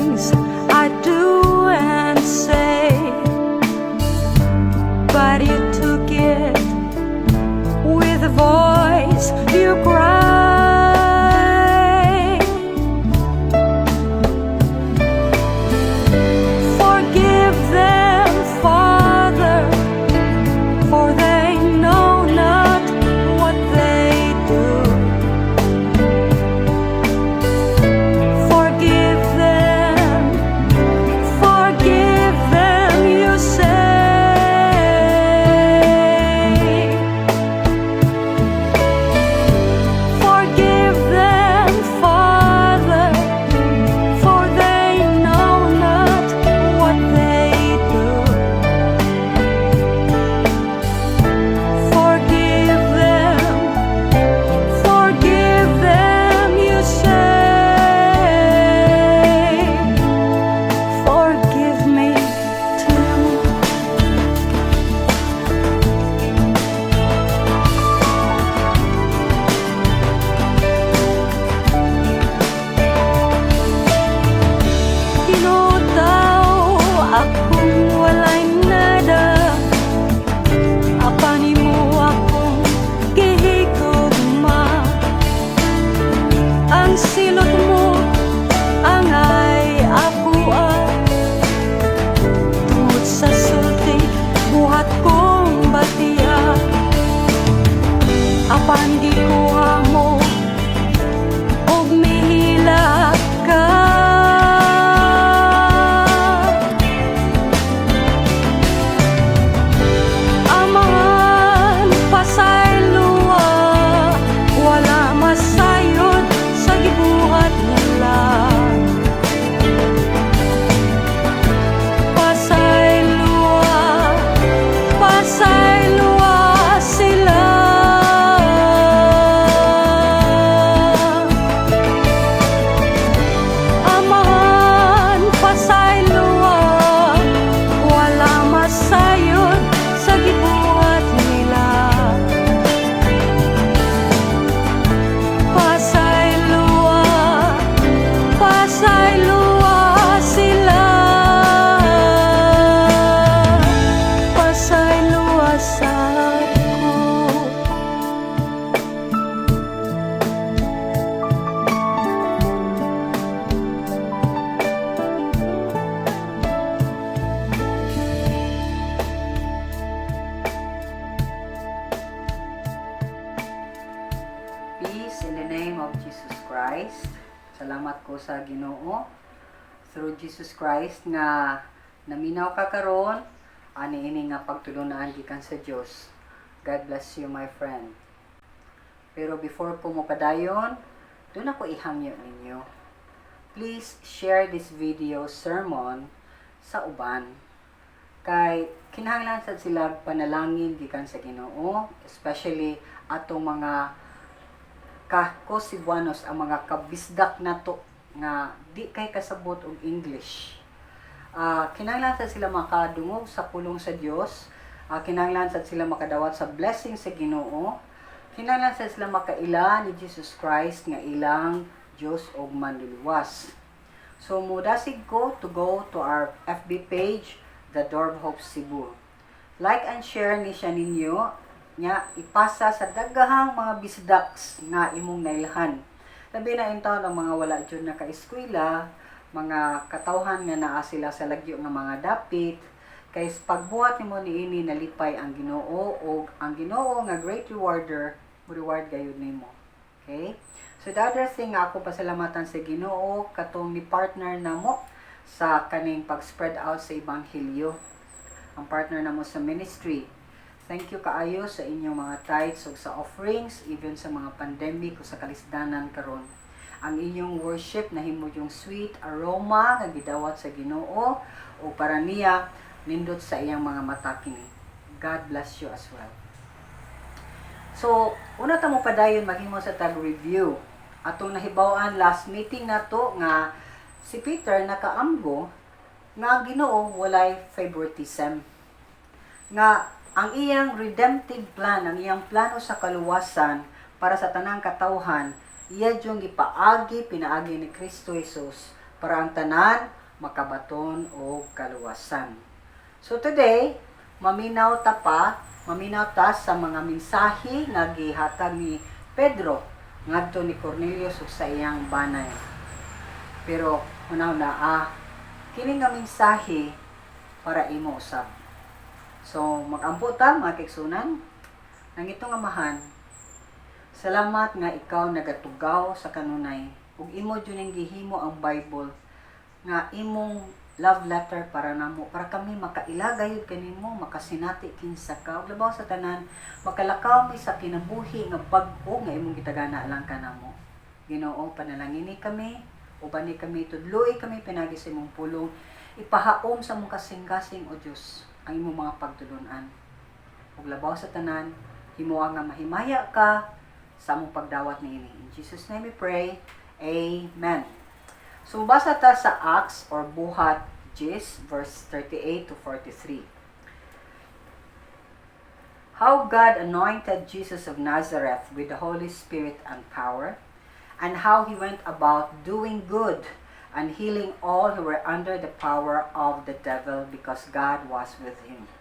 Things I do and say, but you took it with a voice you cry. Forgive them, Father, for they know not what they do. Forgive them, forgive them, you say. Forgive them, Father, for they know not what they do. Forgive them, forgive them, you say. Forgive me too. Tinuod daw akong walay nada, apan imo akong gihigugma. Ang silot mo angay akoa, tungod sa sulti buhat kong batia. Apan gikuha mo og mihilak ka. Amahan, pasayloa, wala masayod sa gibuhat nila. Pasayloa, pasayloa sila. Amahan, pasayloa, wala masayod sa gibuhat nila. Pasayloa, pasayloa sila. Pasayloa sad ko. Peace in the name of Jesus Christ. Salamat ko sa Ginoo through Jesus Christ nga naminaw ka karon ani ini nga pagtulunan gikan sa Dios. God bless you, my friend. Pero before ko mopadayon, duna ko ihangyo ninyo. Please share this video sermon sa uban. Kay kinahanglan sad sila panalangin gikan sa Ginoo, especially atong mga ka-Cebuanos, ang mga kabisdak nato nga di kay kasabot og English. Kinahanglan sad sila makadungog sa pulong sa Dios. Kinahanglan sad sila makadawat sa blessing sa Ginoo. Kinahanglan sad sila makaila ni Jesus Christ nga ilang Dios og manluluwas. So mudasig ko to go to our FB page, The Door of Hope Cebu. Like and share ni siya ninyo nya ipasa sa daghang mga bisdaks nga imong nailhan. Labi na intawon ang mga wala jud naka-eskwela, mga katawhan nga naa sila sa lagyo nga mga dapit, kay pagbuhat nimo niini nalipay ang Ginoo og ang Ginoo nga great rewarder mo reward gayud nimo. Okay? So the other thing nga ako pasalamatan sa Ginoo katong ni partner namo sa kaning pag-spread out sa ebanghelyo. Ang partner namo sa ministry. Thank you kaayo sa inyong mga tithes ug sa offerings, even sa mga pandemic o sa kalisdanan karon. Ang inyong worship nahimo yung sweet aroma nga gidawat sa Ginoo o para niya nindot sa iyang mga mata kini. God bless you as well. So, una ta mo padayon maghimo sa tag review. Atong nahibaw-an last meeting nato nga si Peter nakaamgo nga ang Ginoo walay favoritism. Nga ang iyang redemptive plan, ang iyang plano sa kaluwasan para sa tanang katawhan, iya jung gipaagi pinaagi ni Kristo Jesus para ang tanan makabaton og kaluwasan. So today, maminaw ta pa, maminaw ta sa mga mensahe nga gihatag ni Pedro ngadto ni Cornelius ug sa iyang banay. Pero unaw na kini nga mensahe para imo usab. So magampo ta, mga kaigsuonan. Langitnong Amahan, salamat nga ikaw nagatugaw sa kanunay ug imo jud ning gihimo ang Bible nga imong love letter para namo, para kami makaila gayud kanimo, makasinati kinsa ka, ug labaw sa tanan, makalakaw mi sa kinabuhi nga bag-o nga imong gitagana lang kanamo. Ginoo, panalangini kami, ubani kami, tudloi kami pinagi sa imong pulong, ipahaom sa among kasing-kasing, o Dios, ang imong mga pagtulunan. Ug labaw sa tanan, himoa nga mahimaya ka sa among pagdawat niini. In Jesus' name we pray. Amen. So basa ta sa Acts or Buhat 10 verse 38 to 43. How God anointed Jesus of Nazareth with the Holy Spirit and power, and how he went about doing good and healing all who were under the power of the devil, because God was with him.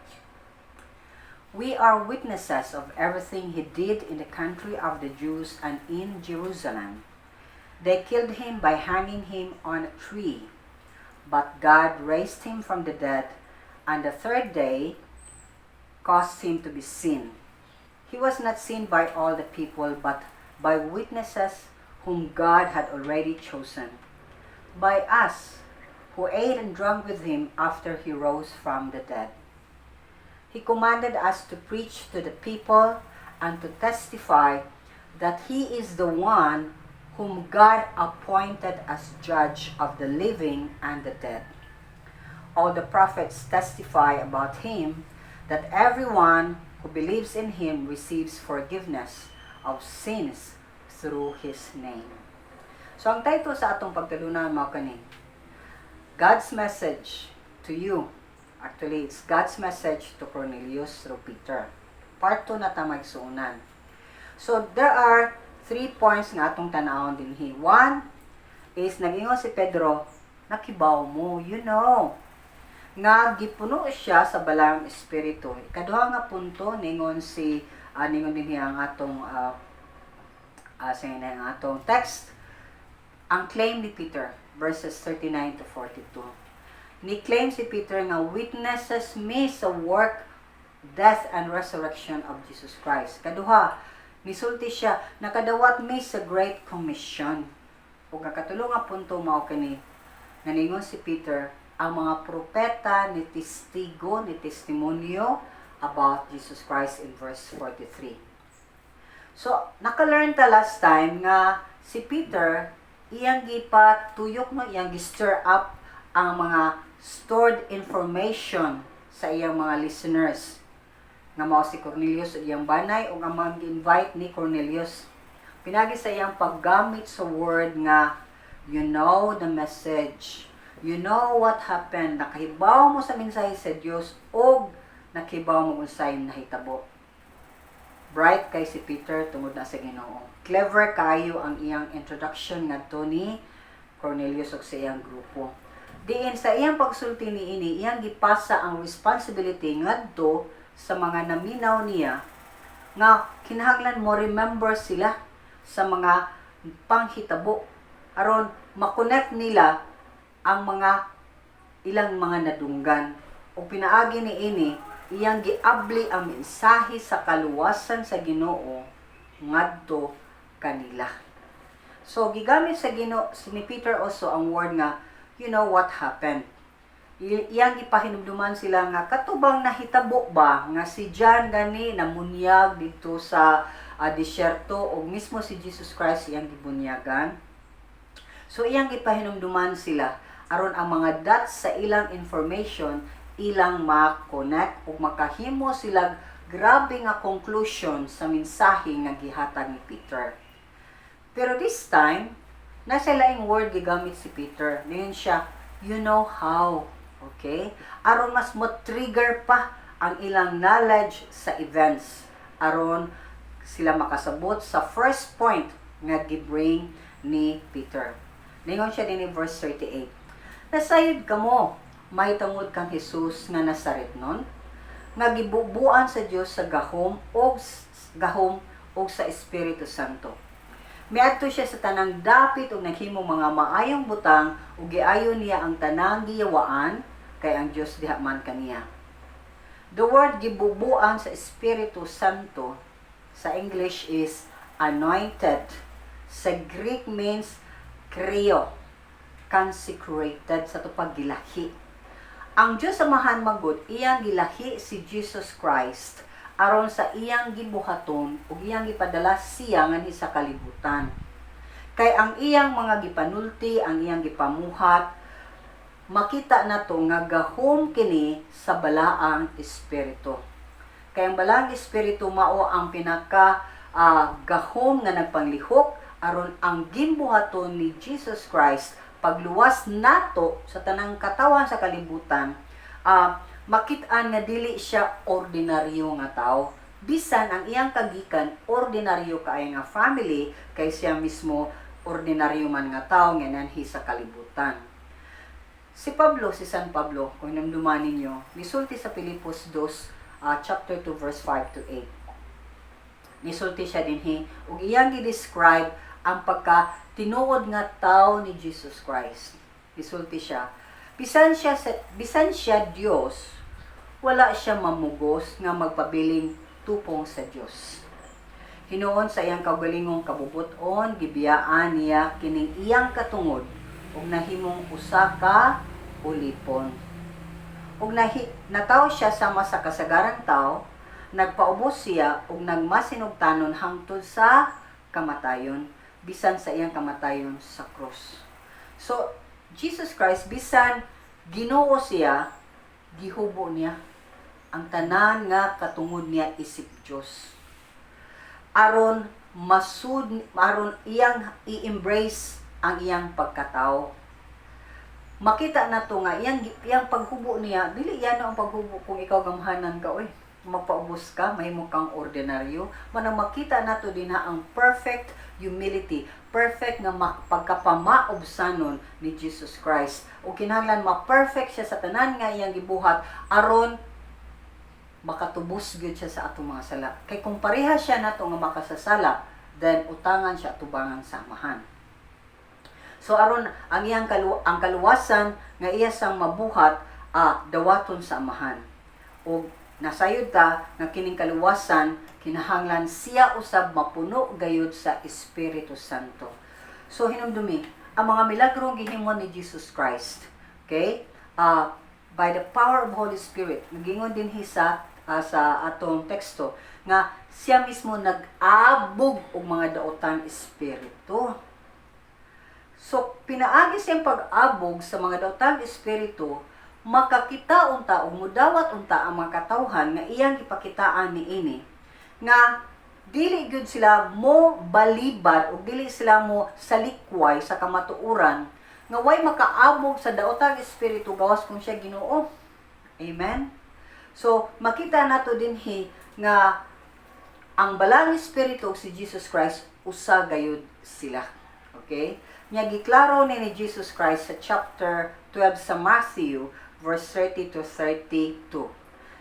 We are witnesses of everything he did in the country of the Jews and in Jerusalem. They killed him by hanging him on a tree. But God raised him from the dead, and the third day caused him to be seen. He was not seen by all the people, but by witnesses whom God had already chosen, by us, who ate and drank with him after he rose from the dead. He commanded us to preach to the people and to testify that he is the one whom God appointed as judge of the living and the dead. All the prophets testify about him, that everyone who believes in him receives forgiveness of sins through his name. So ang title sa atong pagtulunan mao kani: God's Message to You. Actually, it's God's message to Cornelius through Peter. Part 2 na ta, magsuunan. So there are three points nga atong tanawon dinhi. One is nag-ingon si Pedro, "Nakibaw mo, you know," nga gipuno siya sa Balaang Espiritu. Ikaduha nga punto, ningon dinhi ang atong sa ang atong text, ang claim ni Peter, verses 39 to 42. Ni-claim si Peter nga witnesses mi sa work, death, and resurrection of Jesus Christ. Kaduha, nisulti siya, nakadawat mi sa Great Commission. Ug ang katulo nga punto mao kini, nga ningon si Peter, ang mga propeta ni testigo, ni testimonyo about Jesus Christ in verse 43. So, naka-learn ta last time nga si Peter, iyang gipatuyok, no, iyang gi-stir up ang mga stored information sa iyang mga listeners nga mao si Cornelius ug iyang banay ug ang mga invite ni Cornelius pinagi sa iyang paggamit sa word nga "you know the message, you know what happened," nakahibaw mo sa mensahe sa Dios ug nakibaw mo unsay nahitabo. Bright kay si Peter tungod na sa Ginoo. Clever kayo ang iyang introduction ngadto ni Cornelius ug sa iyang grupo. Diin sa iyang pagsulti niini, iyang gipasa ang responsibility ngadto sa mga naminaw niya nga kinahanglan mo remember sila sa mga panghitabo aron makonect nila ang mga ilang mga nadunggan. Ug pinaagi niini, iyang giabli ang mensahe sa kaluwasan sa Ginoo ngadto kanila. So gigamit sa Ginoo ni Peter also ang word nga "you know what happened." Iyang gipahinumduman sila nga katubang nahitabo ba nga si John gani namunyag dito sa disyerto ug mismo si Jesus Christ iyang gibunyagan. So iyang gipahinumduman sila aron ang mga dots sa ilang information ilang ma-connect ug makahimo sila grabe nga conclusion sa mensahe nga gihatag ni Peter. Pero this time, nasa laing word gigamit si Peter. Ningon siya, "You know how." Okay? Aron mas mo-trigger pa ang ilang knowledge sa events. Aron sila makasabot sa first point nga gibring ni Peter. Ningon siya din in verse 38. Nasayod kamo mahitungod kang Jesus nga Nazaretnon nga gibubuan sa Dios sa gahom og sa Espiritu Santo. Miadto siya sa tanang dapit ug naghimo mga maayong butang ug giayo niya ang tanang giyawaan kay ang Dios diha man kaniya. The word "gibubuan sa Espiritu Santo" sa English is "anointed". Sa Greek means "chrio", consecrated sa to paggilahi. Ang Dios Amahan magud iyang gilahi si Jesus Christ aron sa iyang gibuhaton ug iyang gipadala siya nganhi sa kalibutan. Kay ang iyang mga gipanulti, ang iyang gipamuhat, makita nato nga gahom kini sa Balaang Espiritu. Kay ang Balaang Espiritu mao ang pinaka gahom nga nagpanglihok aron ang gimbuhaton ni Jesus Christ pagluwas nato sa tanang katawan sa kalibutan, makit-an nga dili siya ordinaryo nga tao. Bisan ang iyang kagikan ordinaryo kaayo nga family, kay siya mismo ordinaryo man nga tao nga nanhi sa kalibutan. Si Pablo, si San Pablo, kung hinumduman ninyo, misulti sa Filipos 2, chapter 2, verse 5 to 8. Nisulti siya dinhi ug iyang gi-describe ang pagka tinuod nga tao ni Jesus Christ. Nisulti siya, bisan siya Dios, wala siya mamugos nga magpabiling tupong sa Dios. Hinuon sa iyang kaugalingong kabubuton, gibiyaan niya kining iyang katungod ug nahimong usa ka ulipon. Ug natawo siya sama sa kasagarang tao, nagpaubos siya ug nagmasinugtanon hangtod sa kamatayon, bisan sa iyang kamatayon sa krus. So, Jesus Christ, bisan Ginoo siya, gihubo niya ang tanan nga katungod niya isip Dios. Aron masud, aron iyang i-embrace ang iyang pagkatao. Makita nato nga iyang iyang paghubo niya, dili yan ang paghubo kung ikaw gamhanan ka, oy, magpaubos ka, mahimo kang ordinaryo. Manang makita nato din na ang perfect humility, perfect nga pagkapamaobsanon ni Jesus Christ. O kinahanglan ma-perfect siya sa tanan nga iyang gibuhat aron makatubos gyud siya sa atong mga sala. Kay kung pareha siya nato nga makasasala, then utangan siya atubangan sa Amahan. So aron ang iyang ang kaluwasan nga iya sang mabuhat, dawaton sa Amahan. Og nasayod ta nga kining kaluwasan kinahanglan siya usab mapuno gayud sa Espiritu Santo. So hinumdumi ang mga milagro gihimo ni Jesus Christ. Okay? By the power of Holy Spirit. Nagingon din sa atong teksto nga siya mismo nag-abog og mga daotang espiritu. So, pinaagi siyang pag-abog sa mga daotang espiritu, makakita unta o mudawat unta ang mga katawhan nga iyang gipakitaan niini nga dili gyud sila mo balibad o dili sila mo salikway sa kamatuoran nga way makaabog sa daotang espiritu gawas kung siya Ginoo. Amen. So makita nato dinhi nga ang Balaang Espiritu ug si Jesus Christ usa gayud sila. Okay? Nya giklaro ni Jesus Christ sa chapter 12 sa Matthew, verse 30 to 32.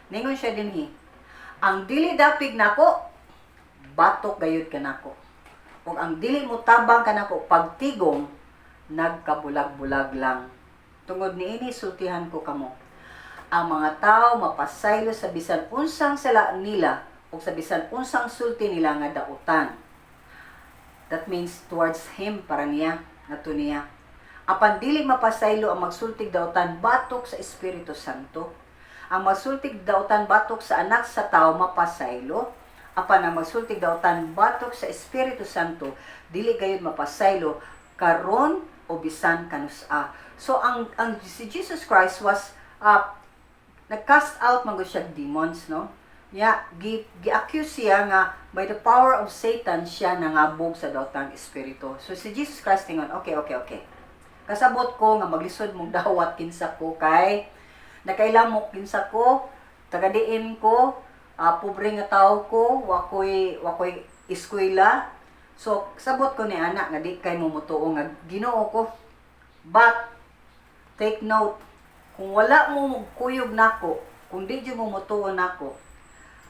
Ningon siya dinhi, "Ang dili dapig nako, batok gayud kanako. Ug ang dili mo tabang kanako pagtigom, nagkabulag-bulag lang. Tungod niini sultihan ko kamo. Ang mga tao mapasaylo sa bisan unsang sala nila ug sa bisan unsang sulti nila nga dautan." That means towards him para niya, nato niya. "Apan dili mapasaylo ang magsultig dautan batok sa Espiritu Santo. Ang magsultig dautan batok sa Anak sa Tao mapasaylo, apan ang magsultig dautan batok sa Espiritu Santo dili gayud mapasaylo karon o bisan kanus-a." So ang si Jesus Christ was nag-cast out man gud siya demons, no? Ya, gi-accuse siya nga by the power of Satan siya nangabog sa daotang espiritu. So si Jesus Christ tingon, Okay. Kasabot ko nga maglisod mong dawat kinsa ko kay nakaila mo kinsa ko, tagadiin ko, pobre nga tao ko, wakoy eskwela. So sabot ko ni ana nga di kay mo mutuo nga Ginoo ko. But Take note, kung wala mo kuyog nako, kung di jud mo motuo nako,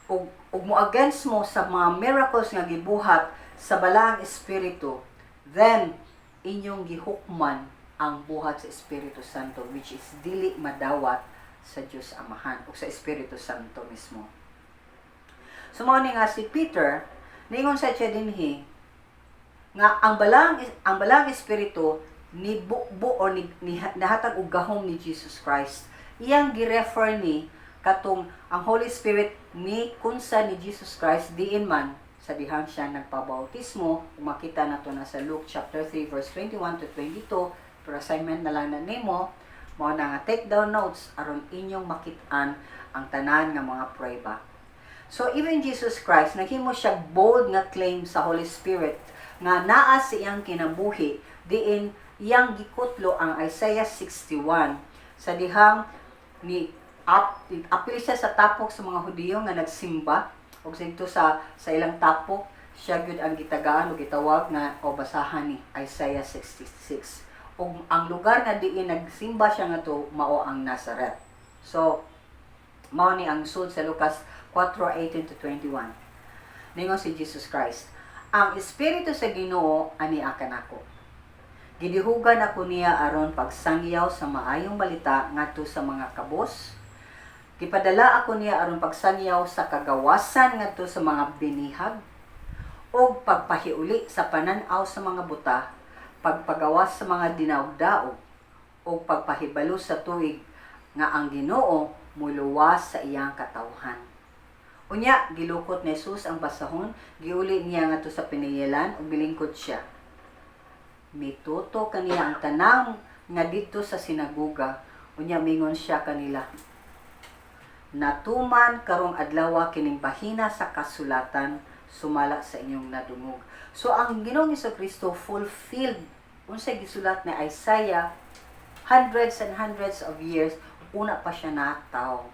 ug mo against mo sa mga miracles nga gibuhat sa Balaang Espiritu, then inyong gihukman ang buhat sa Espiritu Santo, which is dili madawat sa Dios Amahan o sa Espiritu Santo mismo. So mao ni nga si Peter ningon sa siya dinhi nga ang Balaang Espiritu ni bubo o ni nahatag og gahom ni Jesus Christ. Iyang girefer ni katong ang Holy Spirit ni kunsa ni Jesus Christ diin man sa dihang siya nagpabautismo. Kung makita nato na sa Luke chapter 3 verse 21 to 22, pero assignment na lang na nimo. Mao na nga take down notes aron inyong makit-an ang tanan nga mga prueba. So even Jesus Christ naghimo siya bold nga claim sa Holy Spirit nga naa sa iyang kinabuhi, diin iyang gikutlo ang Isaiah 61 sa dihang ni apil siya sa tapok sa mga Hudiyo nga nagsimba, ug didto sa ilang tapok siya gyud ang gitagaan o gitawag nga o basahan ni Isaiah 66, ug ang lugar nga diin nagsimba siya ngadto mao ang Nazareth. So mao ni ang sud sa Lucas 4:18 to 21. Ningon si Jesus Christ, "Ang Espiritu sa Ginoo ania kanako. Gidihugan ako niya aron pagsangyaw sa maayong balita ngadto sa mga kabos. Gipadala ako niya aron pagsangyaw sa kagawasan ngadto sa mga binihag ug pagpahiuli sa panan-aw sa mga buta, pagpagawas sa mga dinaogdaog ug pagpahibalo sa tuig nga ang Ginoo muluwas sa iyang katawhan." Unya gilukot ni Jesus ang basahon, giuli niya ngadto sa pinayelan ug milingkod siya. Mituto kaniya ang tanang nga didto sa sinagoga. Unya mingon siya kanila, "Natuman karong adlaw kining bahina sa kasulatan sumala sa inyong nadungog." So ang Ginoong Kristo fulfilled unsay gisulat ni Isaiah hundreds and hundreds of years una pa siya natawo.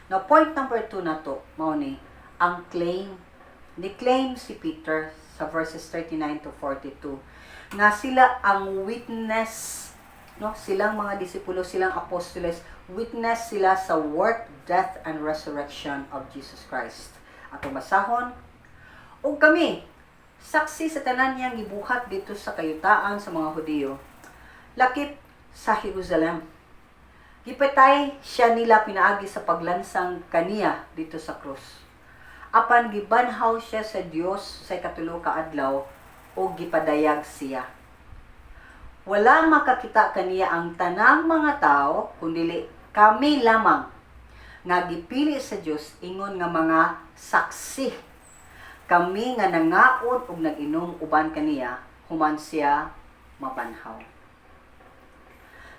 Now, point number 2 nato, mao ni ang claim. Ni-claim si Peter sa verses 39 to 42 nga sila ang witness, no? Silang mga disipulo, silang apostoles, witness sila sa work, death and resurrection of Jesus Christ. Atong basahon: "Ug kami saksi sa tanan niyang gibuhat didto sa kayutaan sa mga Hudiyo, lakip sa Jerusalem. Gipatay siya nila pinaagi sa paglansang kaniya didto sa krus. Apan gibanhaw siya sa Dios sa ikatulo ka adlaw ug gipadayag siya. Wala makakita kaniya ang tanang mga tao kundili kami lamang nga gipili sa Dios ingon nga mga saksi. Kami nga nangaon ug nag-inom uban kaniya human siya mabanhaw."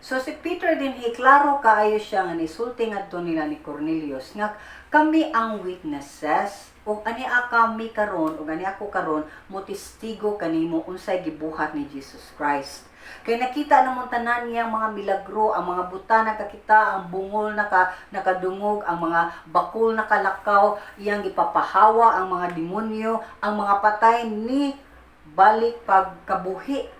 So si Peter dinhi, klaro kaayo siya nga nisulti ngadto nila ni Cornelius nga kami ang witnesses, ug ani kami karon ug ani ako karon mo testigo kanimo unsay gibuhat ni Jesus Christ. Kay nakita namon tanan niyang mga milagro, ang mga buta nakakita, ang bungol nakadungog, ang mga bakul nakalakaw, iyang gipapahawa ang mga demonyo, ang mga patay ni balik pagkabuhi.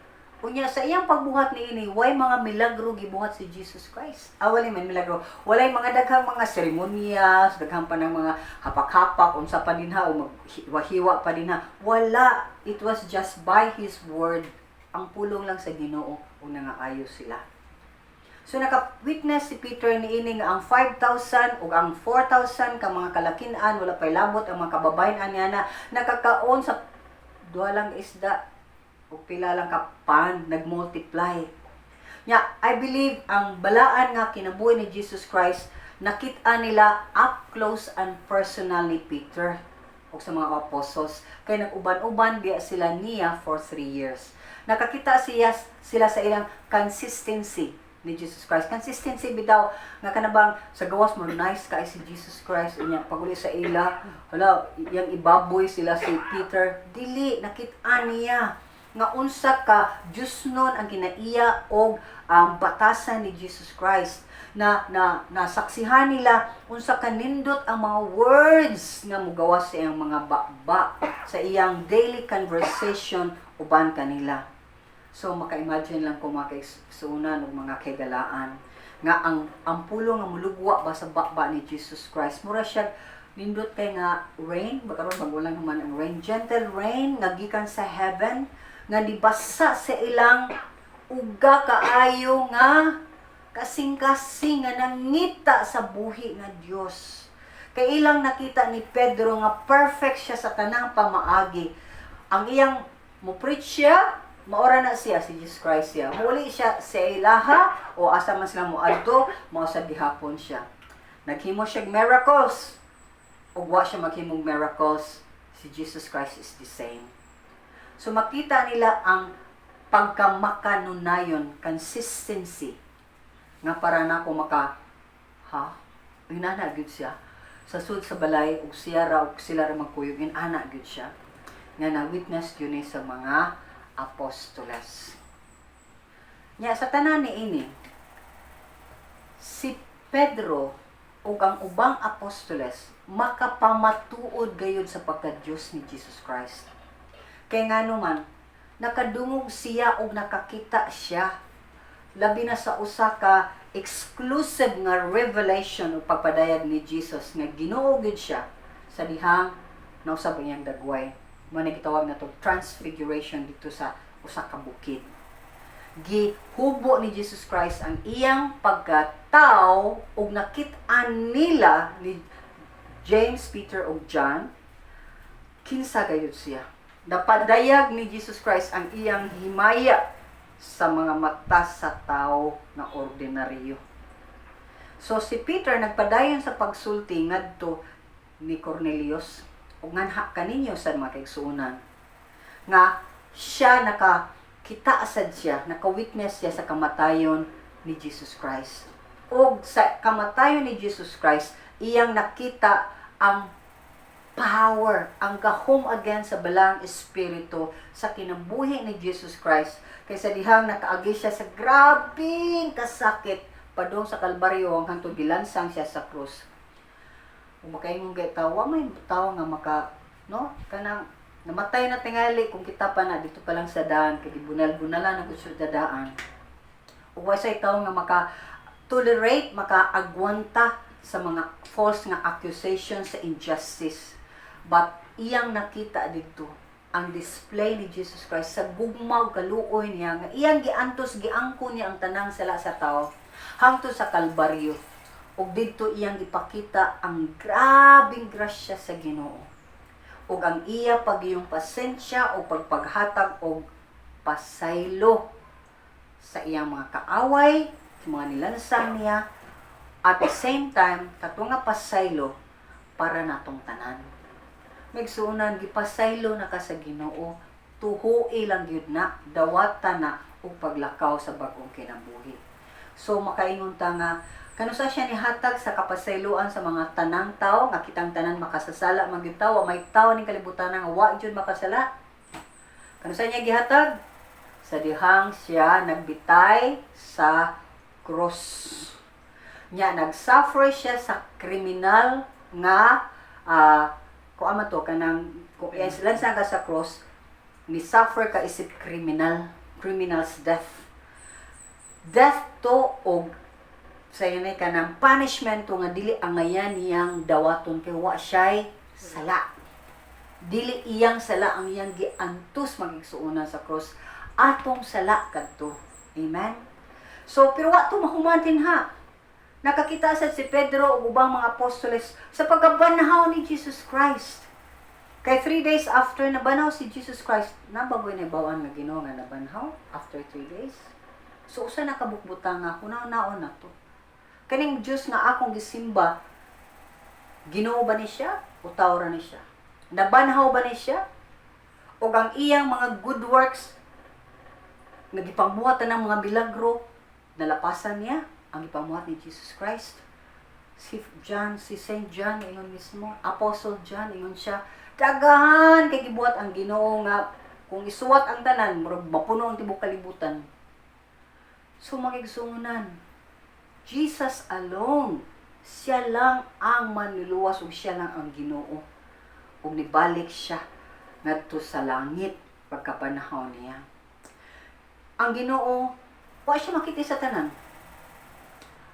Unya sa iyang pagbuhat niini, way mga milagro gibuhat si Jesus Christ. Ah, walay man milagro. Walay mga daghang mga seremonyas, daghang pa ng mga hapak-hapak, unsa pa dinha, o maghiwa pa dinha. Wala. It was just by His word. Ang pulong lang sa Ginoo ug nangaayo sila. So naka-witness si Peter niini nga ang 5,000 ug ang 4,000 ka mga kalakin-an, wala pay labot ang mga kababayen-an niya na nakakaon sa duha lang isda ug pila lang ka pan, nagmultiply. Nya, I believe ang balaan nga kinabuhi ni Jesus Christ nakita nila up close and personal ni Peter ug sa mga apostles kay nag-uban-uban biya sila niya for 3 years. Nakakita sila sa ilang consistency ni Jesus Christ. Consistency bitaw nga kanabang sa gawas mo nice kay si Jesus Christ, unya paguli sa ila, hala, iyang ibaboy sila si Peter. Dili, nakit-an niya nga unsa ka Diyosnon ang kinaiya og batasan ni Jesus Christ, na na nasaksihan nila unsa kanindot ang mga words nga mugawas sa iyang mga baba sa iyang daily conversation uban kanila. So maka-imagine lang ko, mga kaigsuonan og mga kahigalaan, nga ang pulong nga mulugwa ba sa baba ni Jesus Christ, mura siya nindot kay nga rain ba. Karon magulang naman ang rain, gentle rain nga gikan sa heaven nga nibasa sa ilang uga kaayo nga kasing-kasing nga nangita sa buhi nga Dios. Kay ilang nakita ni Pedro nga perfect siya sa tanang pamaagi. Ang iyang mo preach siya, maora na siya, si Jesus Christ siya. Muli siya sa ilaha o asa man sila moadto, mao sa gihapon siya. Naghimo siya miracles. Ug wa siya maghimong miracles, si Jesus Christ is the same. So makita nila ang pagkamakanunayon, consistency, nga para na ako maka, ha? Inana gyud siya. Sa sud sa balay, ug siya ra, ug sila ra magkuyog, inana gyud siya. Nga na-witness yun ni sa mga apostoles. Nya sa tanan ni ini, si Pedro ug ang ubang apostoles makapamatuod gayud sa pagka-Dios ni Jesus Christ. Kay ngano man, nakadungog siya ug nakakita siya, labi na sa usa ka exclusive nga revelation o pagpadayag ni Jesus nga Ginoo gyud siya sa dihang nausab ang iyang dagway. Mao na gitawag nato transfiguration dito sa usa ka bukid. Gihubo ni Jesus Christ ang iyang pagkatao ug nakit-an nila ni James, Peter ug John kinsa gayud siya. Napadayag ni Jesus Christ ang iyang himaya sa mga mata sa tao na ordinaryo. So si Peter nagpadayon sa pagsulti ngadto ni Cornelius, ug nganha kaninyo sa mga kaigsuonan nga siya nakakita sad siya, naka-witness siya sa kamatayon ni Jesus Christ. Og sa kamatayon ni Jesus Christ, iyang nakita ang power, ang gahom again sa Balaang Espiritu sa kinabuhi ni Jesus Christ. Kaysa dihang nakaagi siya sa grabing kasakit padung sa Kalbaryo hangtod gilansang siya sa krus. Kung makaingon kay tawa, may tawo nga maka, no, kanang namatay na tingali kung kita pa na dito pa lang sa daan kay gibunal-bunalan ang sa daan. Ug way say tawo nga maka tolerate, maka-agwanta sa mga false nga accusations, sa injustice. But iyang nakita dito ang display ni Jesus Christ sa gugma ug kaluoy niya nga iyang giantos, giangkon niya ang tanang sala sa tao hangtod sa Kalbaryo. Ug didto iyang gipakita ang grabing grasya sa Ginoo ug ang iya pagiyong pasensya o pagpaghatag og pasaylo sa iyang mga kaaway, sa mga nilansang niya. At the same time, kato nga pasaylo para natong tanan. Migsuonan, gipasaylo na ka sa Ginoo, tuhui lang gyud na, dawata na ug paglakaw sa bag-ong kinabuhi. So makaingon ta nga kanusa siya nihatag sa kapasayloan sa mga tanang tao, nga kitang tanan makasasala man gyud ta, wa may tao ning kalibutan nga wa gyud makasala. Kanusa niya gihatag? Sa dihang siya nagbitay sa cross. Nya nag-suffer siya sa kriminal nga kung ama to kanang kung yes, lansang ka sa cross, ni suffer ka isip criminal, criminal's death. Death to og sa yun ay kanang punishment to nga dili angayan niyang dawaton kay wa siya'y sala. Dili iyang sala ang iyang giantos, magigsuonan, sa cross, atong sala kadto. Amen. So pero wa to mahuman ha. Nakakita sad si Pedro ug ubang mga apostoles sa pagkabanhaw ni Jesus Christ. Kay 3 days after nabanhaw si Jesus Christ, nabagoy na bawaan nga Ginoo nga nabanhaw after 3 days. So usa na kabukbutan nga hunaw-naon na to. Kaning Dios nga akong gisimba, Ginoo ba ni siya o tao ra ni siya? Nabanhaw ba ni siya? O ang iyang mga good works nga gipangbuhat ng mga milagro, nalapasan niya ang gipamuhat ni Jesus Christ? Si John, si Saint John, ingon mismo, Apostle John, ingon siya, daghan kay gibuhat ang Ginoo nga kung isuwat ang tanan, murag mapuno ang tibuok kalibutan. So mga igsuonan, Jesus alone, siya lang ang manluluwas ug siya lang ang Ginoo. Ug nibalik siya ngadto sa langit pagkapanahon niya. Ang Ginoo, wa siya makita sa tanan.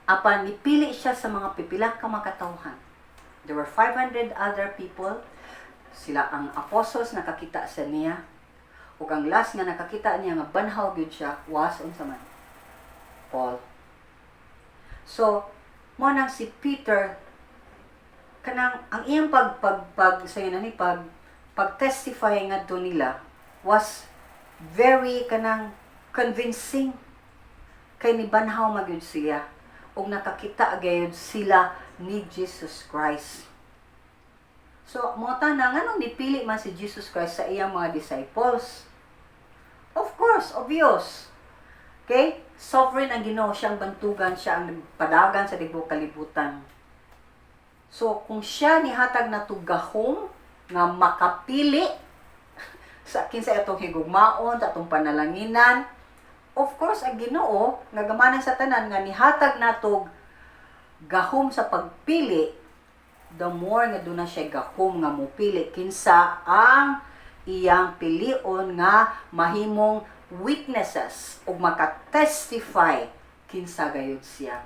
Apan nipili siya sa mga pipila ka mga katawhan. There were 500 other people. Sila ang apostles nakakita sa niya. Ug ang last nga nakakita niya nga banhaw gyud siya was unsa man? Paul. So, mo nang si Peter kanang ang iyang pag pag pag sa ni pag pag testify ngadto nila was very kanang convincing kay nibanhaw magyud siya ug nakakita gayud sila ni Jesus Christ. So, mo na nganong nipili man si Jesus Christ sa iyang mga disciples? Of course, obvious. Okay? Sovereign ang Ginoo, siya ang bantugan, siya ang nagpadagan sa tibuok kalibutan. So, kung siya nihatag na gahom nga makapili sa kinsa atong higugmaon, sa atong panalanginan, of course, ang Ginoo nga gamanan sa tanan nga nihatag natog gahom sa pagpili, the more nga duna siya gahom nga mopili kinsa ang iyang pilion nga mahimong witnesses ug maka-testify kinsa gayud siya.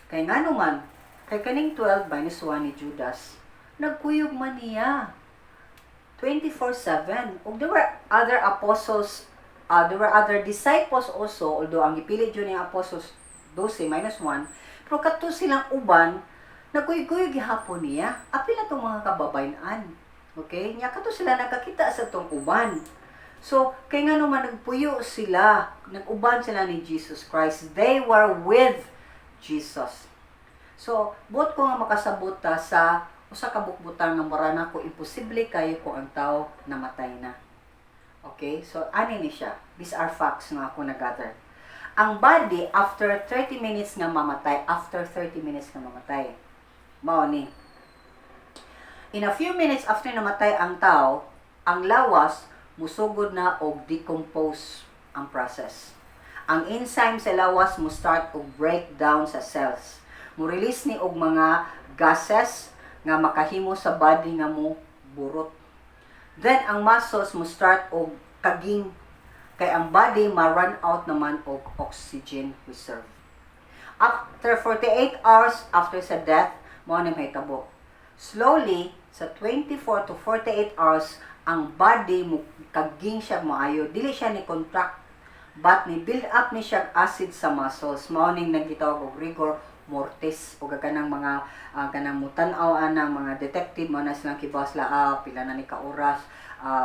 Kay ngano man, kay kaning 12 minus 1 ni Judas, nagkuyog man niya 24/7. Ug there were other apostles, there were other disciples also, although ang gipili jud ni apostles 12 minus 1, pero kadto silang uban, nagkuyog-kuyog gihapon niya. Apil na tong mga kababayan. Okay? Nya kadto sila nakakita sa tong uban. So, kay nga naman nagpuyo sila, nag-uban sila ni Jesus Christ. They were with Jesus. So, buot ko nga makasabot ta sa usa ka bukbutan nga mura na ko imposible kayo kung ang tao namatay na. Okay? So, ani ni siya. These are facts nga ako nag-gather. Ang body, after 30 minutes nga mamatay, after 30 minutes nga mamatay, mao ni. In a few minutes after namatay ang tao, ang lawas musugod na og decompose ang process. Ang enzyme sa lawas mo start og breakdown sa cells. Mo release ni og mga gases nga makahimo sa body nga mo burot. Then ang muscles mo start og kaging kay ang body ma-run out naman og oxygen reserve. After 48 hours after sa death, mao ni mahitabo. Slowly, sa 24 to 48 hours, ang body mo kaging siya maayo. Dili siya ni contract but ni build up ni siya acid sa muscles. Mao ning nagitawag og rigor mortis o kanang mga kanang mutan-aw anang mga detective, mo na silang kibaw sila, pila na ni ka oras,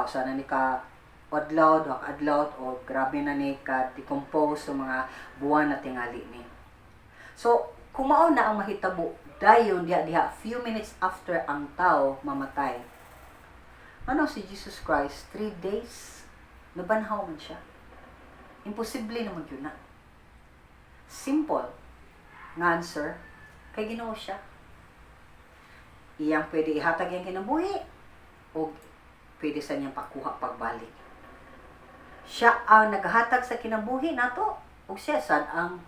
usa na ni ka adlaw, duha ka adlaw, o grabe na ni ka decompose sa mga buwan na tingali ni. So, kung mao na ang mahitabo dayon diha diha few minutes after ang tao mamatay. Ano si Jesus Christ, 3 days, nabanhaw man siya. Imposible naman yun na. Simple nga answer, kay Ginoo siya. Iyang pwede ihatag iyang kinabuhi o pwede sa niyang pakuha pagbalik. Siya ang naghatag sa kinabuhi nato ug siya sad ang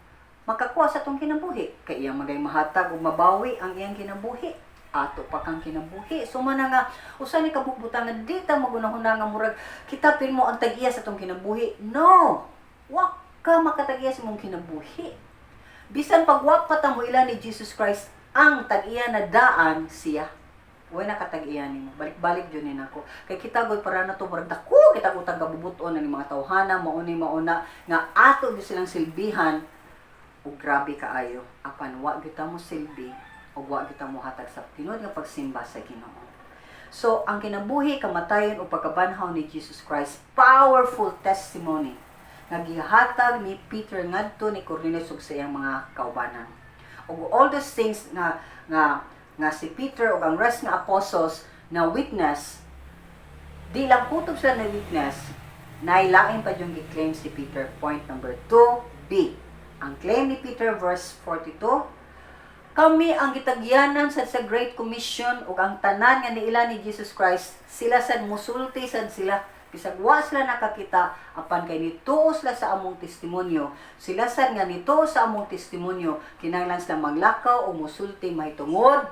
makakuha sa atong kinabuhi kay iyang magay mahatag ug mabawi ang iyang kinabuhi, ato pa kang kinabuhi. So man nga usa ni kabukbutan nga di ta magunahuna nga murag kita mo ang tag-iya sa atong kinabuhi. No, wa ka makatag-iya sa imong kinabuhi. Bisan pag wa pa ta mo ila ni Jesus Christ, ang tag-iya na daan siya. Way nakatag-iya nimo. Balik-balik jud ni nako. Kay kita gud para na to murag dako kita utang gabubuton na ni mga tawhana, mauni mauna nga ato gyud silang silbihan ug grabe kaayo. Apan wa gyud ta mo silbi ug wa gyud ta mo hatag sa tinuod nga pagsimba sa Ginoo. So, ang kinabuhi, kamatayon o pagkabanhaw ni Jesus Christ, powerful testimony nga gihatag ni Peter ngadto ni Cornelius ug sa iyang mga kaubanan. Ug all those things nga si Peter ug ang rest nga apostles na witness, di lang kutob sila na witness, nailain pa yung gi-claim si Peter. Point number 2b. Ang claim ni Peter, verse 42, "Kami ang gitagyanan sad sa Great Commission ug ang tanan nga niila ni Jesus Christ, sila sad musulti sad sila bisag wa sila nakakita, apan kay nituo sila sa among testimonyo. Sila sad nga nituo sa among testimonyo, kinahanglan sila maglakaw o musulti mahitungod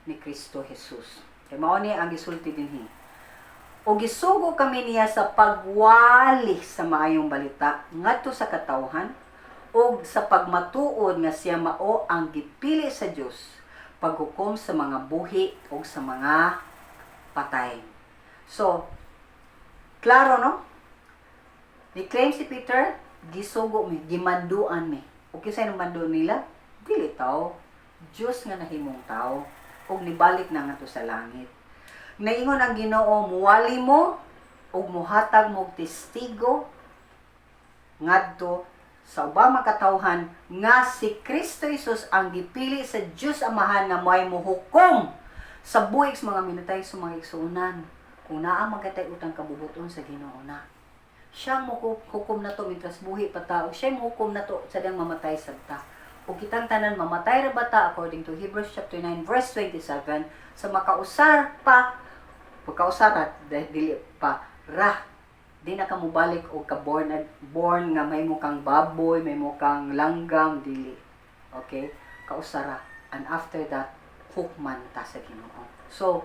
ni Kristo Jesus." Kay mao ni ang gisulti dinhi. O gisugo kami niya sa pagwali sa maayong balita ngadto sa katawhan ug sa pagmatuod nga siya mao ang gipili sa Dios paghukom sa mga buhi ug sa mga patay. So, klaro, no? Ni-claim si Peter, gisugo mi, gimanduan mi. Ug kinsay mando nila? Dili tao. Dios nga nahimong tao ug nibalik na ngadto sa langit. Naingon ang Ginoo, muwali mo ug muhatag mo og testigo ngadto sa ubang makatawhan nga si Kristo Jesus ang gipili sa Dios Amahan nga moay mohukom sa buhi sa mga minatay sa mga igsuonan. Kung naa man kay utang kabubuton sa Ginoo na. Siya mo hukom nato mientras buhi pa ta, ug siya mo hukom nato sa diyang mamatay sad ta. Ug kitang tanan mamatay ra ba ta according to Hebrews chapter 9 verse 27 sa makausar pa, pagkausar ra, dili pa ra, di na ka mobalik og ka born born nga may kang baboy, may kang langgam, dili. Okay? Kausara. And after that, hukman ta sa Ginoo. So,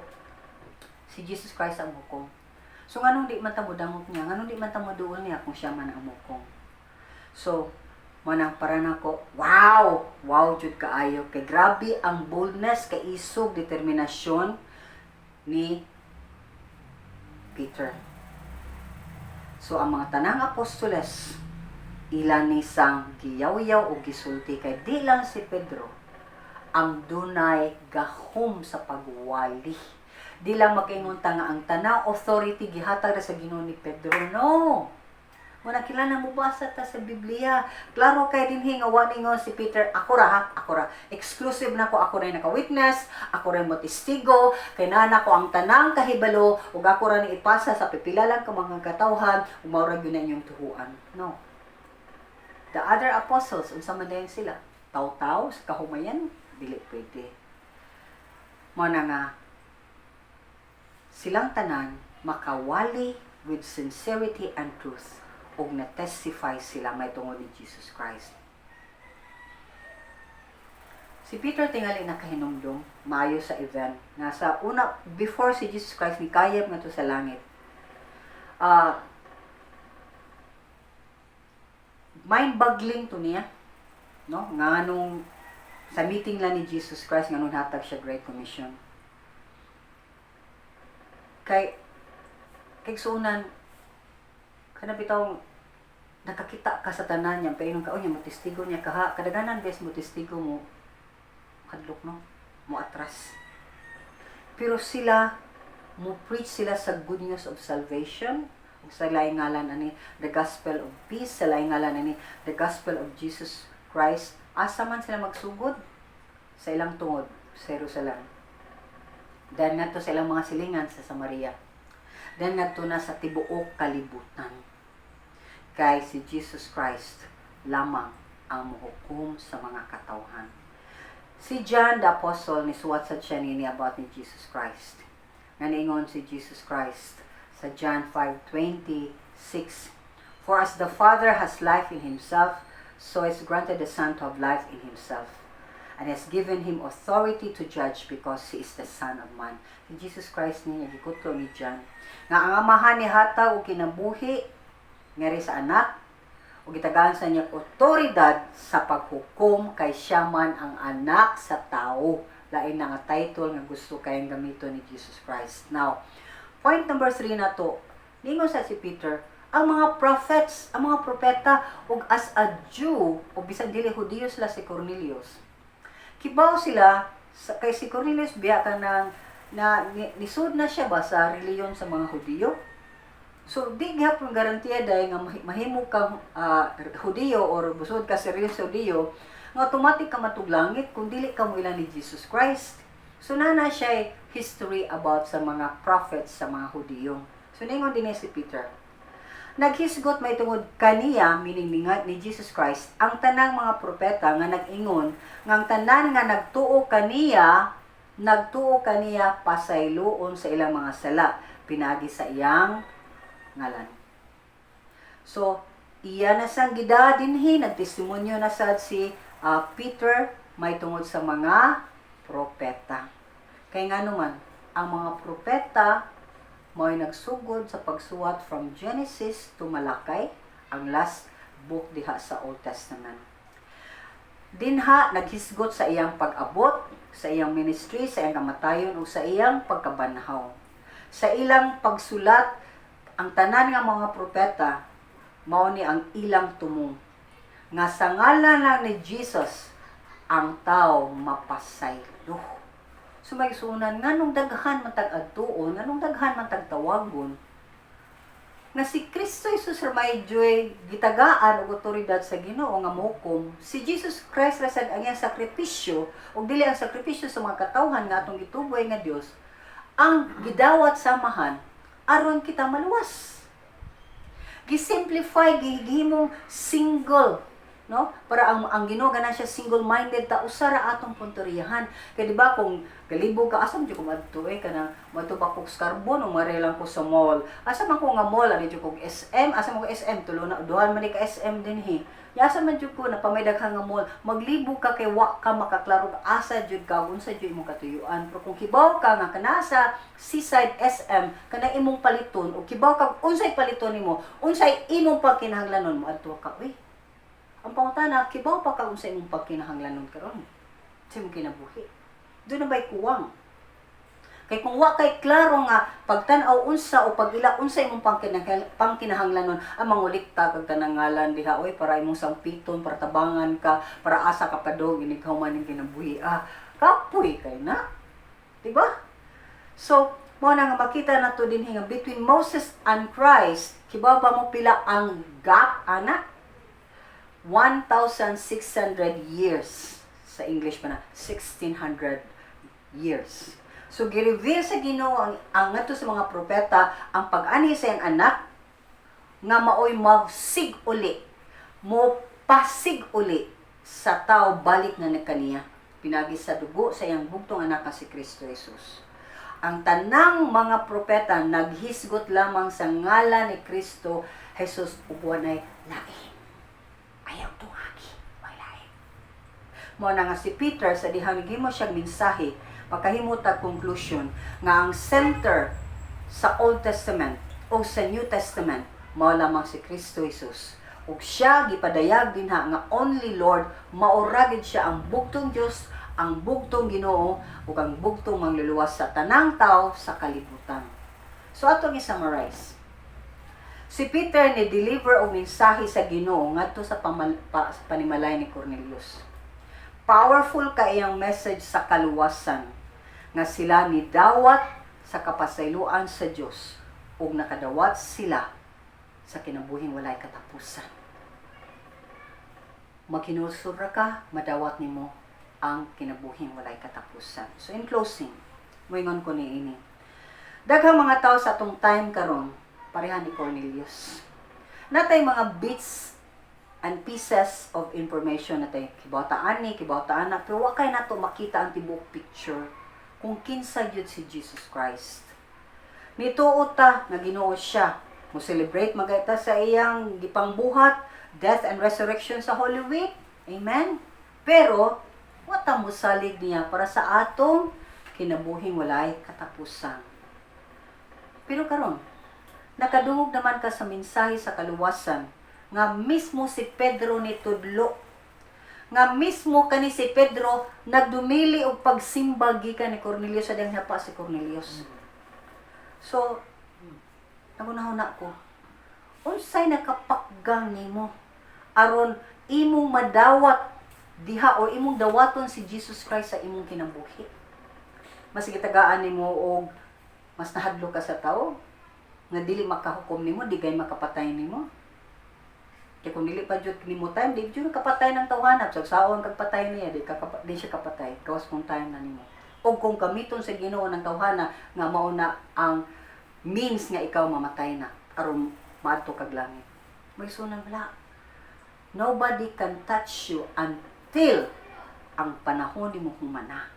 si Jesus Christ ang hukom. So, nganong di man ta modangop niya? Nganong di man ta moduol niya kung siya man ang hukom? So, manang para nako, wow! Wow jud kaayo. Kay grabe ang boldness, kaisog, determinasyon ni Peter. So, ang mga tanang apostoles, ila ni sang giyawyaw o gisulti kay di lang si Pedro ang dunay gahom sa pagwali. Di lang makaingon ta nga ang tanang authority gihatag ra sa Ginoo ni Pedro. No. Muna kilala mo basa ta sa Biblia. Klaro kay dinhi nga wa ningon si Peter, "Ako ra ha, ako ra. Exclusive na ko, ako ra naka-witness, ako ra mo testigo, kay naa ko ang tanang kahibalo ug ako ra ni ipasa sa pipila lang ka mga katawhan ug mao ra gyud na inyong tuhuan." No. The other apostles, unsa man dayon sila? Taw-taw sa kahumayan, dili pwede. Mo na nga silang tanan makawali with sincerity and truth ug na-testify sila may tungod ni Jesus Christ. Si Peter tingali nakahinumdum maayo sa event nga sa una before si Jesus Christ ni kayab ngadto sa langit. Mind-boggling to niya, no? Nga nung sa meeting lang ni Jesus Christ nga nung hatag siya Great Commission. Kay kay suunan kana bitaw nakakita ka sa tanan niya, pero ka niya mo testigo niya kaha, kadaghanan bes mo testigo mo hadlok, no, mo atras. Pero sila mo preach sila sa good news of salvation ug sa laing ngalan ani the gospel of peace, sa laing ngalan ani the gospel of Jesus Christ. Asa man sila magsugod sa ilang tungod? Sa Jerusalem, then ngadto sa ilang mga silingan sa Samaria, then ngadto na sa tibuok kalibutan, kay si Jesus Christ lamang ang muhukom sa mga katawhan. Si John the Apostle nisuwat sad siya nini about ni Jesus Christ. Nga niingon si Jesus Christ sa John 5:26, "For as the Father has life in himself, so has granted the Son to have life in himself, and has given him authority to judge because he is the Son of Man." Si Jesus Christ niya gikutlo ni John. Nga ang Amahan ni hatag og kinabuhi ngari sa anak ug gitagaan sa niya otoridad sa paghukom kay siya man ang Anak sa Tao. Lain na nga title nga gusto kayong gamiton ni Jesus Christ. Now, point number 3 na to. Ningon sa si Peter, ang mga prophets, ang mga propeta, ug as a Jew, o bisan dili Hudiyo sila si Cornelius, kibaw sila, sa, kay si Cornelius biya ka na, na nisud na siya ba sa reliyon sa mga Hudiyo. So, di gihapon garantiya dahil nga mahimo kang Hudiyo or busod ka sa reliyon sa Hudiyo, nga automatic ka matug langit kung dili ka mo ni Jesus Christ. So, nana siya history about sa mga prophets sa mga Hudiyo. So, ningon din si Peter, "Naghisgot may tungod kaniya," meaning ni Jesus Christ, "ang tanang mga propeta nga nag-ingon nga ang tanan nga nagtuo kaniya pasayloon sa ilang mga sala pinaagi sa iyang ngalan." So, iya na sang gida dinhi, nagtestimonyo na sad si Peter may tungod sa mga propeta. Kay nga naman, ang mga propeta Mao'y nagsugod sa pagsuwat from Genesis to Malachi, ang last book diha sa Old Testament. Dinha naghisgot sa iyang pag-abot, sa iyang ministry, sa iyang kamatayon ug sa iyang pagkabanhaw. Sa ilang pagsulat, ang tanan nga mga propeta mao ni ang ilang tumong nga sa ngalan lang ni Jesus ang tao mapasaylo. So may sunan, nganong daghan man tag adtuon, nganong daghan man tag tawagon nga si Kristo Jesus ra may joy gitagaan og otoridad sa Ginoo nga mohukom? Si Jesus Christ ra sad ang iyang sakripisyo ug dili ang sakripisyo sa mga katawhan nga atong gituboy nga Dios ang gidawat samahan aron kita maluwas. Gisimplify, gihimong single, no, para ang Ginoo gana siya single minded ta, usa ra atong punteriyahan. Kay di ba kung galibog ka, asa man jud ko madto eh, kana madto ba kog Carbon o mare lang ko sa mall? Asa man ko nga mall? Ani jud kog SM? Asa man ko SM? Tulo na duha man ni ka SM dinhi. Asa man jud ko napamay daghan nga mall? Maglibog ka kay wa ka makaklaro asa jud ka, unsa jud imong katuyuan. Pero kung kibaw ka nga kana sa Seaside SM kana imong paliton, o kibaw ka unsay paliton nimo, unsay imong pagkinahanglanon, moadto ka. Uy, ang pangutana, kibaw pa ka unsa imong pagkinahanglanon karon sa imong kinabuhi? Duna ba'y kuwang? Kay kung wa kay klaro nga pagtan-aw unsa o pag-ila unsa imong pangkinahanglanon, ang mangulikta kag tanangalan diha oy para imong sampiton, para tabangan ka, para asa ka padong inig human ning kinabuhi. Ah, kapoy kay na. Diba? So, mo na nga makita nato dinhi nga between Moses and Christ, kibaw ba mo pila ang gap ana? 1,600 years. Sa English pa na, 1,600 years. So gi-reveal sa Ginoo ang ngadto sa mga propeta ang pag-anhi sa iyang anak nga maoy masig uli, mo pasig uli sa tao balik na kaniya pinagi sa dugo sa iyang bugtong anak nga si Kristo Jesus. Ang tanang mga propeta naghisgot lamang sa ngalan ni Kristo Jesus ug walay lain. Ayaw tungagi, way lain. Mo na nga si Peter sa dihang gihimo siyang mensahe, makahimo tag conclusion nga ang center sa Old Testament o sa New Testament mao lamang si Kristo Jesus. Ug siya gipadayag dinha nga only Lord, maura gid siya ang bugtong Dios, ang bugtong Ginoo ug ang bugtong mangluluwas sa tanang tao sa kalibutan. So atong i-summarize. Si Peter ni deliver og mensahe sa Ginoo ngadto sa panimalay ni Cornelius. Powerful ka iyang message sa kaluwasan nga sila ni dawat sa kapasayloan sa Dios ug nakadawat sila sa kinabuhing walay katapusan. Maghinulsol ra ka, madawat nimo ang kinabuhing walay katapusan. So in closing, moingon ko niini. Daghang mga tao sa atong time karon pareha ni Cornelius. Natay mga bits and pieces of information natay kibaw-taan ni, kibaw-taan na, pero wa kay nato makita ang tibuok picture kung kinsa gyud si Jesus Christ. Nituo ta nga Ginoo siya. Mo celebrate magay ta sa iyang gipangbuhat, death and resurrection sa Holy Week. Amen. Pero wa ta mosalig niya para sa atong kinabuhing walay katapusan. Pero karon, nakadungog naman ka sa mensahe sa kaluwasan nga mismo si Pedro ni tudlo, nga mismo kani si Pedro nagdumili og pagsimba gikan ni Cornelius sa diyang hapa si Cornelius. So, nagunahuna ko, unsay nakapakgang nimo aron imong madawat diha o imong dawaton si Jesus Christ sa imong kinabuhi? Mas gitagaan nimo og mas nahadlok ka sa tao nga dili makahukom nimo, di gay makapatay nimo. Kay kung dili pa jud nimo time, di jud kapatay ng tawhana. Sagsaon kag patay niya, di siya kapatay. Gawas kung time na nimo. O kung gamiton sa Ginoo ng tawhana nga mao na ang means nga ikaw mamatay na aron maadto kag langit. May sunan wala. Nobody can touch you until ang panahon nimo humana.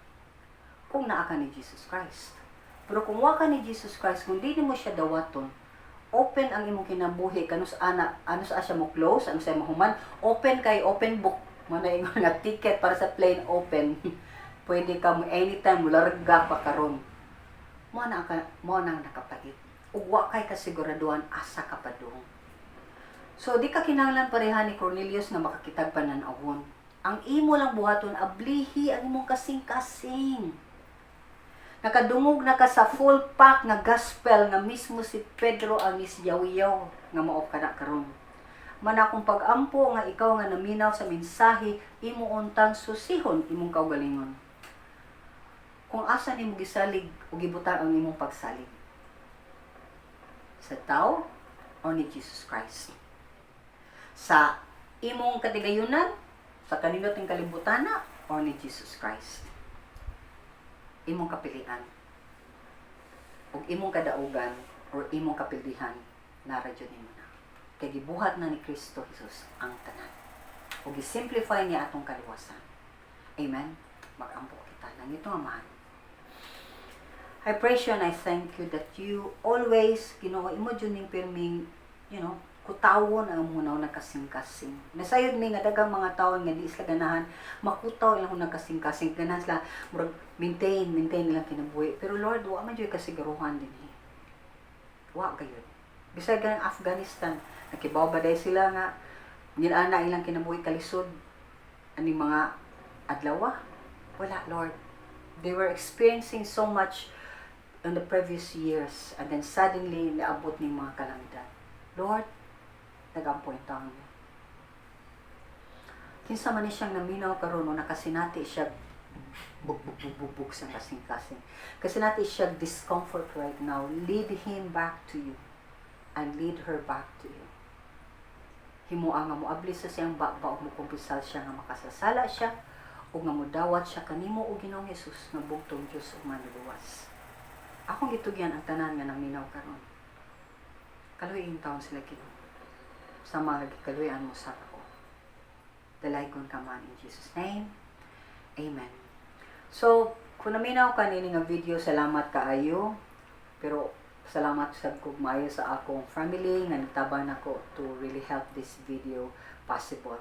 Kung naa ka ni Jesus Christ. Pero kung wa ka ni Jesus Christ, kung di nimo siya dawaton, open ang imong kinabuhi kanus ana ano sa siya mo close, ano sa mahuman, open kay open book mo na ingon nga ticket para sa plane, open, pwede ka mo anytime mo larga pa karon. Mo na ka mo nang nakapait. Ug wa kay kasiguraduhan asa ka padung. So di ka kinahanglan pareha ni Cornelius nga makakitag panan-awon. Ang imo lang buhaton, ablihi ang imong kasing-kasing. Nakadungog na ka sa full pack nga gospel nga mismo si Pedro ang isyaw-yaw nga mao kana karon. Man akong pag-ampo nga ikaw nga naminaw sa mensahe, imo untang susihon imong kaugalingon. Kung asa nimo gisalig o gibutang ang imong pagsalig? Sa tao o ni Jesus Christ? Sa imong katigayunan, sa kanindot ng kalibutana o ni Jesus Christ? Imong kapilian ug imong kadaugan or imong kapildihan, nara jud nimo na. Kay gibuhat na ni Kristo Jesus ang tanan. Ug gi-simplify niya atong kaliwasan. Amen. Mag-ampo kita. Langitnong Amahan, I praise you and I thank you that you always, Ginoo, imo jud ning pirming, kutawon ang imong nagkasing-kasing. Nasayod mi nga daghang mga tawo nga di sila ganahan makutaw ilang nagkasing-kasing, ganahan sila murag maintain, maintain ilang kinabuhi. Pero Lord, wa man jud kasiguruhan dinhi. Wa gayud. Bisag ang Afghanistan, nakibaw ba day sila nga nilana ilang kinabuhi kalisod aning mga adlaw? Wala, Lord. They were experiencing so much in the previous years and then suddenly naabot ning mga kalamidad. Lord, nagampo yung taon niya. Kinsa man ni siyang naminaw karon o nakasinati siya bug bug bug bug bug sa kasing-kasing. Kasinati siya discomfort right now. Lead him back to you and lead her back to you. Himoa nga moabli sa siyang baba ug mokumpisal siya nga makasasala siya ug nga modawat siya kanimo o Ginoong Hesus nga bugtong Dios ug manluluwas. Akong gitugyan ang tanan nga naminaw karon. Kaluoyi intawon sila, Ginoo, sa mga gikaluyan mo sa ako. Dalaygon ka man in Jesus' name. Amen. So, kung naminaw ka nini nga video, salamat kaayo. Pero salamat sad kog maayo sa akong family nga nagtabang nako to really help this video possible.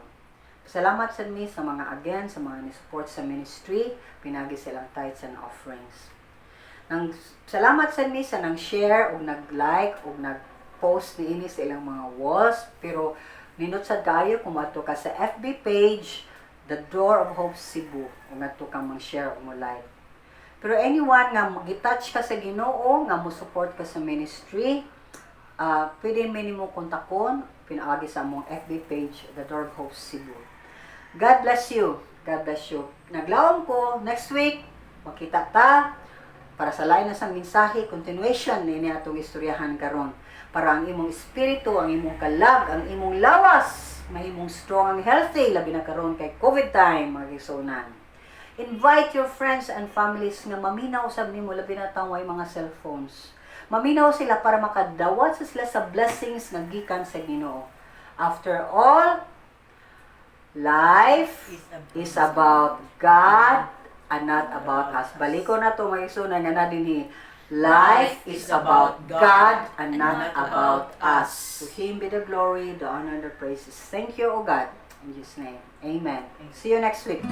Salamat sad mi sa mga, again, sa mga ni-support sa ministry pinagi silang tithes and offerings. Nang salamat sad mi sa nang share ug nag-like ug nag-post niini sa ilang mga walls, pero nindot sad kaayo kung moadto ka sa FB page The Door of Hope Cebu ug ngadto ka mang-share ug mo like. Pero anyone nga gi-touch ka sa Ginoo nga mo support ka sa ministry, pwede mi nimo kontakon pinaagi sa among FB page The Door of Hope Cebu. God bless you. God bless you. Naglaom ko next week makita ta para sa lain na sang mensahe, continuation ni atong istoryahan karon, para ang imong espiritu, ang imong kalag, ang imong lawas mahimong strong and healthy, labi na karon kay COVID time, mga igsuonan. Invite your friends and families nga maminaw sab nimo, labi na taong way mga cellphones. Maminaw sila para makadawat sa sila sa blessings nga gikan sa Ginoo. After all, life is about God and not about us. Baliko nato, mga igsuonan, nga na dinhi. Life is about God and not about us. To Him be the glory, the honor, and the praises. Thank you, O God. In Jesus' name. Amen. See you next week.